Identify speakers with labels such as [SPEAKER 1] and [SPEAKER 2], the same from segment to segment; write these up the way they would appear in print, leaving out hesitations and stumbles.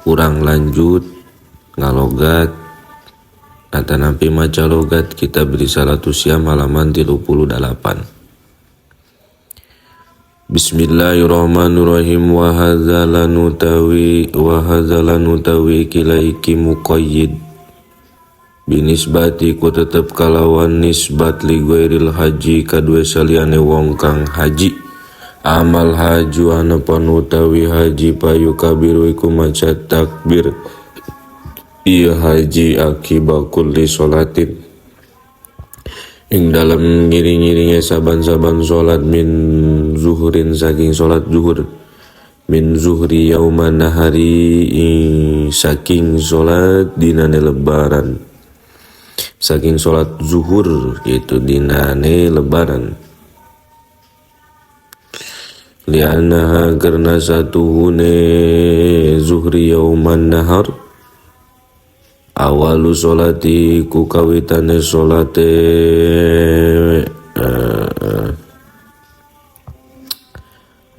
[SPEAKER 1] Urang lanjut ngalogat atanapi maca logat kitab Risalatus Siyam halaman 38. Bismillahirrahmanirrahim. Wa hadza lanutawi, wa hadza lanutawi kila iki muqayyid binisbati ku tetep kalawan nisbat li ghairil haji kadue saliyane wong kang haji. Amal haju anapun utawi haji, fayukabbiru iku maca takbir ieu haji aqiba kulli sholatin ing dalem ngiring-ngiringe saban-saban salat, min zuhurin saking salat zuhur, min zuhri yauman nahari saking salat dinane Lebaran, saking salat zuhur gitu dinane Lebaran. Li'annaha karena satuhune zuhri yauman nahar awalu sholati ku kawitane sholate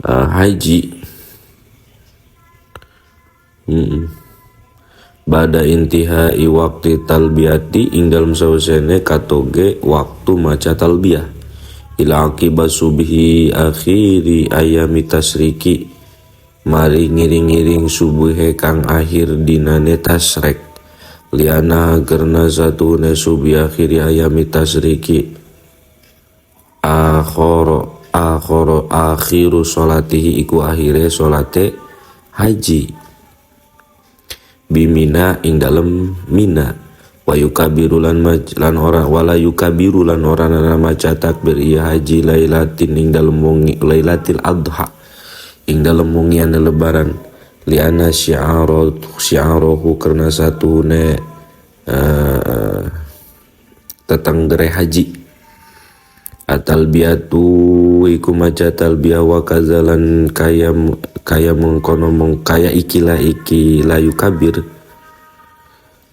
[SPEAKER 1] haji. Bada intihai waktu talbiyati ing dalem sawesene katoge waktu maca talbiyah, ila aqiba subhi akhiri ayami tasriki mari ngiring-ngiring subuhe kang akhir dinane tasrek. Liana karena satune subi akhiri ayami tasriki akhoro akhoro akhiru sholatihi iku akhire sholate haji bimina ing dalem Mina. Wa yukabiru lan lan ora, wala yukabiru lan ora nana maca takbir ieu haji lailatin ing dalem wengi lailatil adha ing dalem wengiane Lebaran. Liana syi'aro syi'arohu karena satune tetanggere haji atalbiyatu iku maca talbiyah. Wa kazalan kaya kaya mengkono meng kaya ikilah iki la yukabir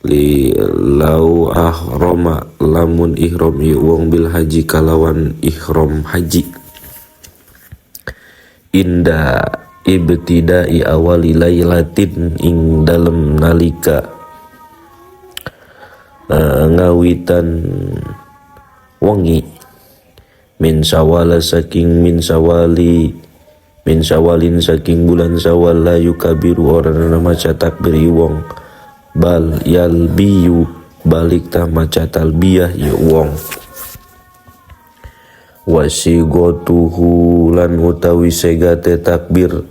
[SPEAKER 1] li lau ahrama lamun ihram ieu wong bil haji kalawan ihram haji inda ibtidai awali lailatin ing dalem nalika ngawitan wengi min sawala saking min sawali min sawalin saking bulan Sawal, la yukabiru ora ana maca takbir wong, bal yalbiyu balik tah maca talbiyah ya wong. Wasigotuhu lan utawi segate takbir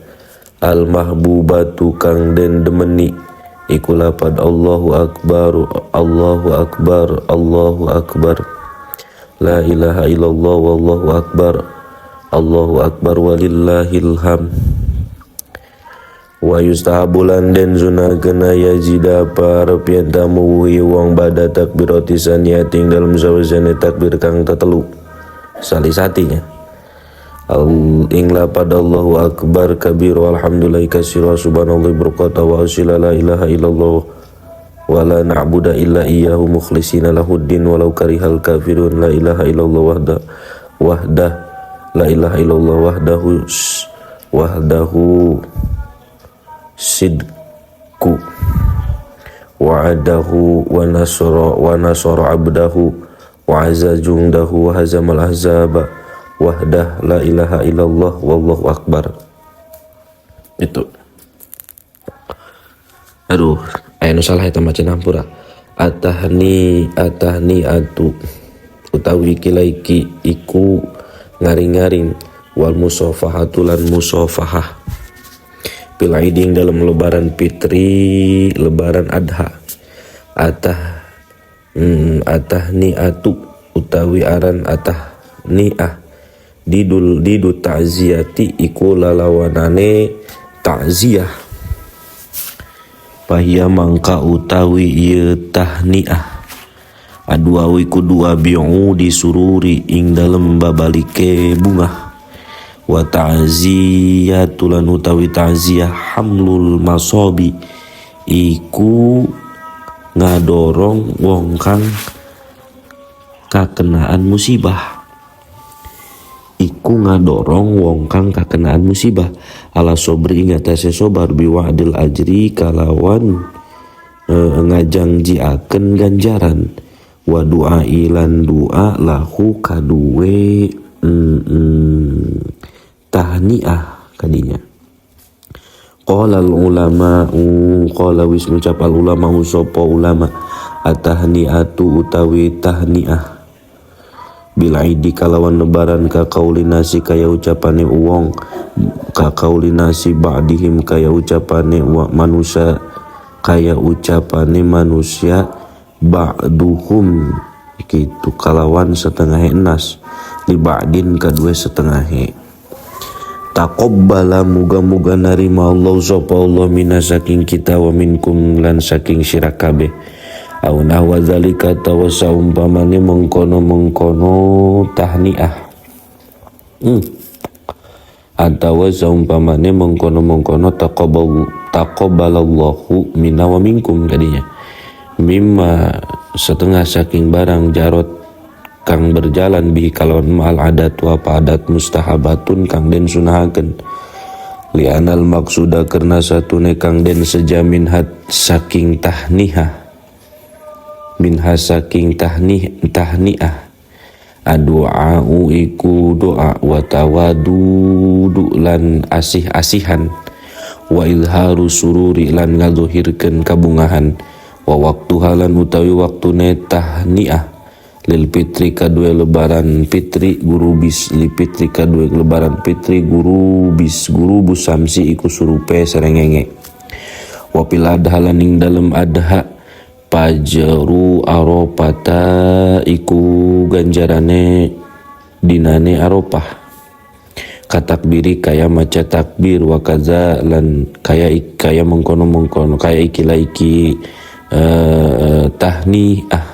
[SPEAKER 1] al mahbubatu kang den demeni iku lapad Allahu akbar, Allahu akbar, Allahu akbar, la ilaha illallah, wallahu akbar, Allahu akbar, walillahil hamd. Wa yustahabu lan den sunahkeun yazida parep yen tamuwuhi wong bada takbirati saniyati ing dalem sawesene takbir kang tetelu salisatinya al ing lapad Allahu akbar kabir, walhamdulillahi katsira, subhanallah berkata wa asila, la ilaha illallah wa la na'budu illa iyyahu mukhlishina lahuddin walau karihal kafirun, la ilaha illallah wahda wahdah, la ilaha illallah wahdahu wahdahu sidku wa'adahu wa nasara wa nasara abdahu wa azza jundahu wa hazamal ahzaba wahdah, la ilaha illallah, wallahu akbar. Itu aduh, aya nu salah eta maca hampura. Atahni atahni atu utawi iki iku ngaring-ngaring wal musafahatu lan musafahah fil aiding dalam Lebaran Fitri, Lebaran Adha. Atah atahni atu utawi aran atah niah didul didu ta'ziyati iku lalawanane ta'ziyah. Fahia mangka utawi ieu tahniah adua iku dua bi'u disururi ing dalem babalike bungah. Wa ta'ziyatu lan utawi ta'ziyah hamlul masobi iku ngadorong wong kang kakenaan musibah. Iku ngadorong wong kang kakenaan musibah ala sobri ing atase sobar biwa'dil ajri kalawan ngajangjiaken ganjaran wa du'a lan doa lahu kaduwe tahniah kadinya. Qala al ulama, qala wis ngucap al ulama sapa ulama, atahniatu utawi tahniah bil aidi kalawan lebaran ka kaulinasi kaya ucapane wong, ka kaulinasi ba'dihim kaya ucapane wa manusia, kaya ucapane manusia ba'duhum gitu kalawan setengah nas li ba'din kadue setengah. Taqabbala muga-muga narima Allah sapa Allah minna saking kita wa minkum lan saking sira kabeh au nahwa zalika tawa saumpamane mengkono-mengkono tahniah atawa saumpamane mengkono-mengkono taqabbal taqabbalallahu minna wa minkum tadinya. Mimma setengah saking barang jarot kang berjalan bihi kalawan ma'al adat wa adat mustahabatun kang den sunahaken li'anal maksuda karena satune kang den sejamin hat saking tahnihah minha saking tahniah adu'au iku doa wa tawadudu lan asih-asihan wa ilharu sururi lan ngadohirkeun kabungahan wa waktu halan utawi waktune tahniah lil fitri kadue lebaran fitri gurubis li fitri kadue lebaran fitri gurubis gurubus samsi iku surupe serengenge wa fil adha lan ing dalem adha pajru aropata iku ganjarane dinane aropah katakbiri kaya maca takbir wa kaza lan kaya kaya mengkono-mengkono kaya ikilah iki tahniah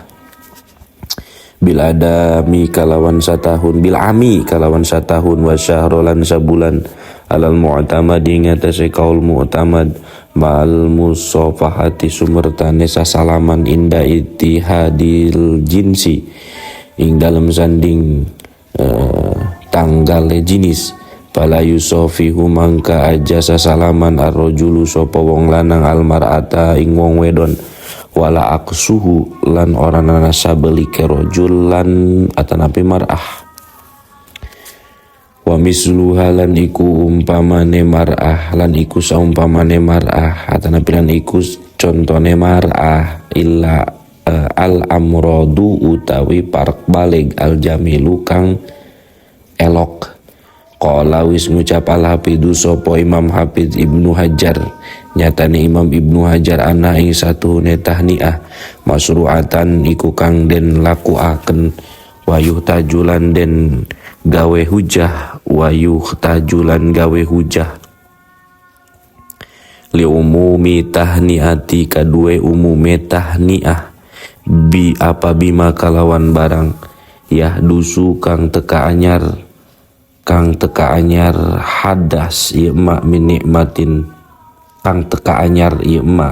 [SPEAKER 1] bil adami kalawan satahun bil ami kalawan satahun wa syahrolan sabulan alal mu'tamad ing atase kaul mu'tamad ma'al musafahati sumertane sasalaman inda ittihadil jinsi ing dalem sanding tanggale jenis fala yusofihu mangka aja sasalaman arrojulu sapa wong lanang almar'ata ing wong wedon wala aksuhu lan ora nana sabelike rajul lan atanapi mar'ah wa misluha lan iku umpamane mar'ah lan iku saumpamane mar'ah atanapi lan iku contone mar'ah illa al amradu utawi parek balig al jamilu kang elok. Qala wis ngucap al hafidu sapa Imam Hafiz Ibnu Hajar nyatane Imam Ibnu Hajar ana ing satuhune tahniah masru'atan iku kang den lakuaken wayuh tajulan den gawe hujah wayuh tajulan gawe hujah li umumi tahniati kadue umume tahniah bi apa bima kalawan barang yah dusu kang teka anyar hadas ieu ma min nikmatin kang teka anyar ieu ma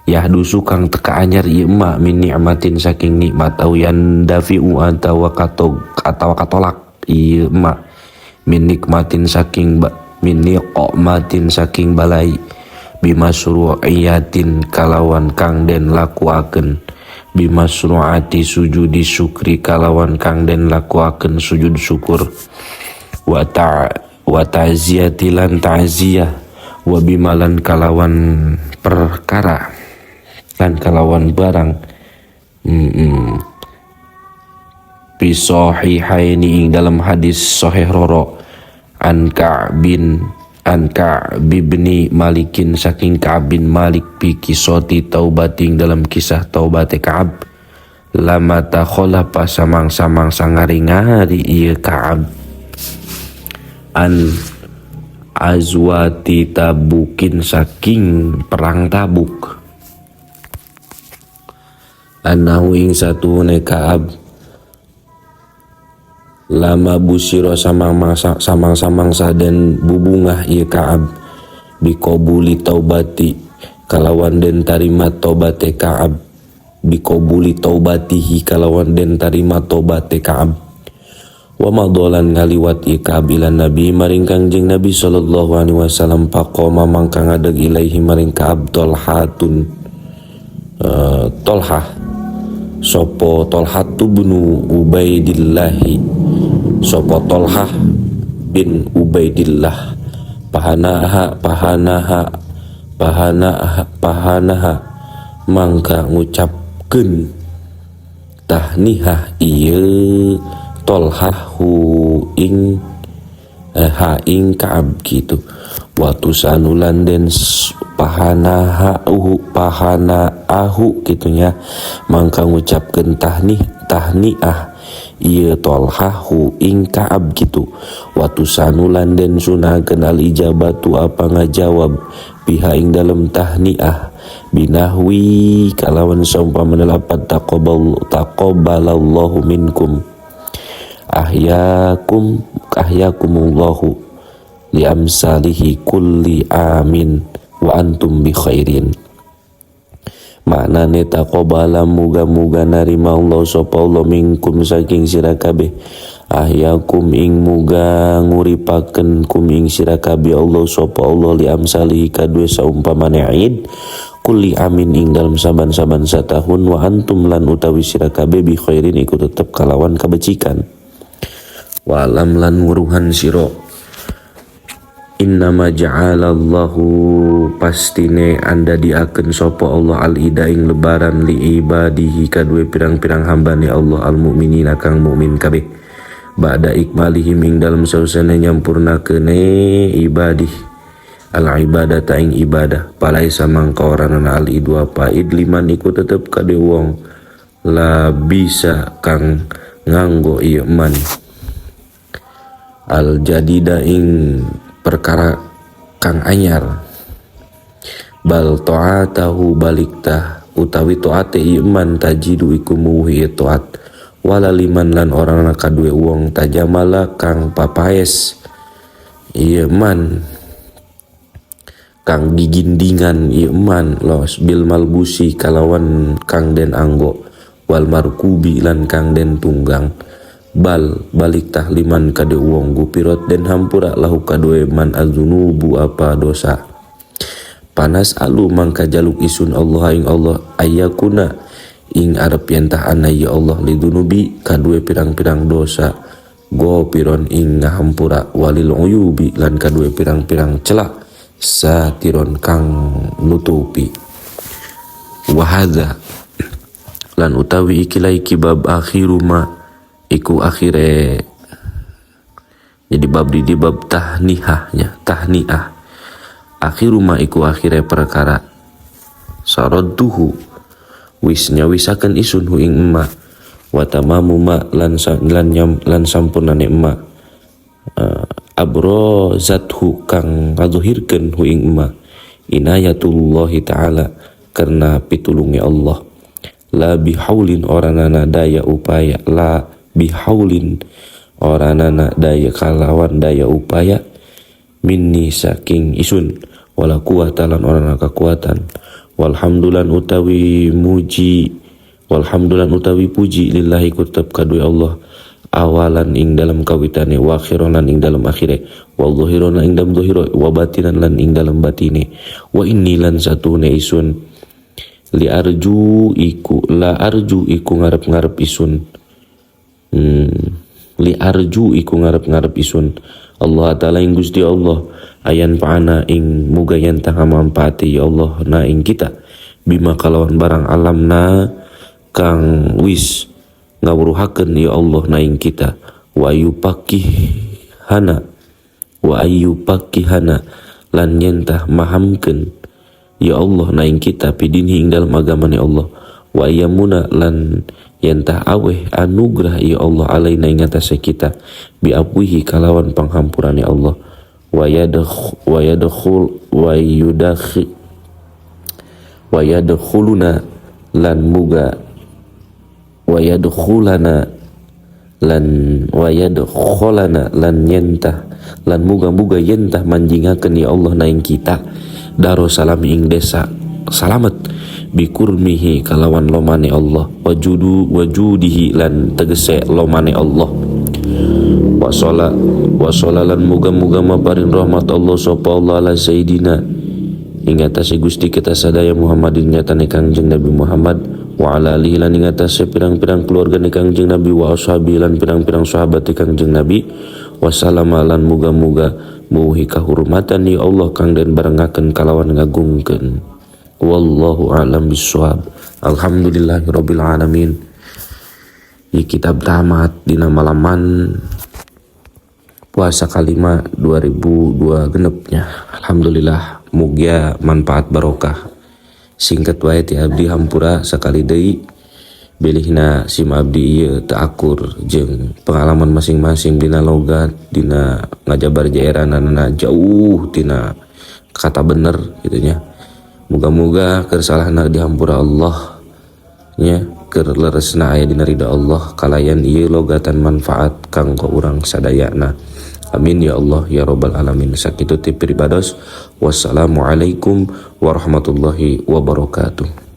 [SPEAKER 1] yahdusu kang teka anyar ieu ma min nikmatin saking nikmat au yandafi'u atawa katog atawa katolak ieu ma min nikmatin saking min niqmatin saking balai bimasru'iyatin kalawan kang den lakuaken bimasru'ati sujudi syukri kalawan kang den lakuaken sujud syukur wa ta'ziyati lan ta'ziyah wa bimalan kalawan perkara lan kalawan barang fi sahihaini ing dalam hadis sahih roro an Ka'b bin Malikin saking Ka'b bin Malik bi kisoti taubating dalam kisah taubate Ka'ab lama takhalafa samang-samang sangari-ngari ieu Ka'ab an azwati tabukin saking perang Tabuk anahu ing satuhune Ka'ab lama busiro samang-samang saden bubungah ieu Ka'ab bikobuli taubati kalawan den tarima taubate Ka'ab bikobuli taubatihi kalawan den tarima taubate Ka'ab Wa madha lan ngaliwat ieu Ka'ab ila Nabi maring Kangjeng Nabi sallallahu alaihi wasallam, faqama mangka ngadeg ilaihi maring Ka'ab Tolhatun, Tolhah, sopo Tolhah bin Ubaidillahi, sopo Tolhah bin Ubaidillah. Pahanaha, pahanaha, pahanaha, pahanaha, mangka ngucapkeun tahnihah ieu Tolhah hu ing ha ing Ka'ab gitu. Waktu sanulan den pahanaha uhu pahana ahu gitunya, mangka ngucapkeun tahnih tahniah ieu Tolhah hu ing Ka'ab gitu. Waktu sanulan den sunahkeun al ijabatu apa ngajawab biha ing dalem tahniah binahwi kalawan saumpamana lapat taqabbal taqabbalallahu minkum ahyakum ahyakumullahu li amsalihi kulli amin wa antum bi khairin. Maknane taqabbala muga-muga narima Allah sapa Allah minkum saking sira kabeh, ahyakum ing muga nguripaken kum ing sira kabeh Allah sapa Allah li amsalihi kadue saumpamane id kulli amin ing dalem saban-saban satahun, wa antum lan utawi sira kabeh bi khairin iku tetep kalawan kabecikan. Walam lan wuruhan siro, innama ja'alallahu pastine anda diaken sapa Allah al ida ing lebaran li ibadihi kadue pirang-pirang hambane Allah al mukminina kang mukmin kabeh, ba'da ikmalihim ing dalem sausane nyampurnakene ibadih al ibadata ing ibadah. Palaisa mangka ora ana al idu apa id liman iku tetep kade wong la bisa kang nganggo ieu man al jadida ing perkara kang anyar, bal ta'atahu balik tah utawi taate iman tajidu iku muhi taat, wala liman lan orang kadue wong tajamala kang papaes ieu man kang gigindingan ieu man los bil malbusi kalawan kang den anggo wal markubi lan kang den tunggang, bal balik tah liman kade wong gupirot den hampura lahu kadue man azunubu apa dosa. Panas alu mangka jaluk isun Allah ing Allah ayakuna ing arep yen tah ana ya Allah lidunubi kadue pirang-pirang dosa gopiron ing ngahampura walil uyubi lan kadue pirang-pirang celak satiron kang nutupi. Wahadza lan utawi ikilah iki bab akhiru ma iku akhire, jadi bab di bab tahnihahnya tahniah akhiru ma iku akhire perkara saradduhu wis nyawisaken isun hu ing emma wa tamamu ma lan lan nyam, lan sampurnane emma abrozathu kang ngazuhirkeun hu ing emma inayatullahi ta'ala karena pitulunge Allah, la bihaulin oranana daya upaya, la bihaulin oranana daya kalawan daya upaya minni saking isun wala quwata lan orana kekuatan. Walhamdulan utawi muji walhamdulan utawi puji lillahi kutab kadue Allah awalan ing dalam kawitane wa akhiran lan ing dalam akhire wa zahiran lan ing dalam zahire wa batinan lan ing dalam batine. Wa inni lan satune isun li arju iku la arju iku ngarep-ngarep isun, li arju iku ngarep-ngarep isun Allah ta'ala ing Gusti Allah ayan pa'ana ing muga yen tah manfaati ya Allah na ing kita bima kalawan barang alamna kang wis ngawruhakeun ya Allah na ing kita wa ayupakihana wa ayupakihana lan yen tah mahamkeun ya Allah na ing kita pidinhi ing dalam agamane Allah wa ayamuna lan yen tah aweh anugerah ya Allah alaina ing atase kita bi afwihi kalawan panghampurane Allah wa yadakh wa yadkhul wa yudakhi wa yadkhuluna lan muga wa yadkhulana lan wa yadkhulana lan yentah lan muga-muga yentah manjingakeun ya Allah na ing kita darussalam ing desa salamet bikurmihi kalawan lomane Allah wajudu wajudihi lan tegese lomane Allah. Wasola wasola lan muga-muga maparin rahmat Allah sapa Allah ala sayyidina ing atase Gusti kita sadaya Muhammadin nyatane Kangjeng Nabi Muhammad, wa ala alihi lan ing atase pirang-pirang keluarga Kangjeng Nabi, wa ashabi lan pirang-pirang sahabat Kangjeng Nabi, wassalama lan muga-muga muhi kahurmatan ya Allah kang den barengaken kalawan ngagungkeun. Wallahu a'lam bissawab. Alhamdulillahirabbil alamin. Di kitab tamat dina malaman puasa kalima 2002 genepnya. Alhamdulillah, mugia manfaat barokah. Singkat wae ti abdi, hampura sakali deui bilihna sim abdi ieu teu akur jeung pengalaman masing-masing dina logat, dina ngajabar jaeranana jauh tina kata bener gitu nya. Muga-muga keur salahna dihampura Allah nya, keur leresna aya dina ridha Allah kalayan ieu logatan manfaat kanggo urang sadayana. Amin ya Allah ya robbal alamin. Sakitu ti pribados. Wassalamualaikum warahmatullahi wabarakatuh.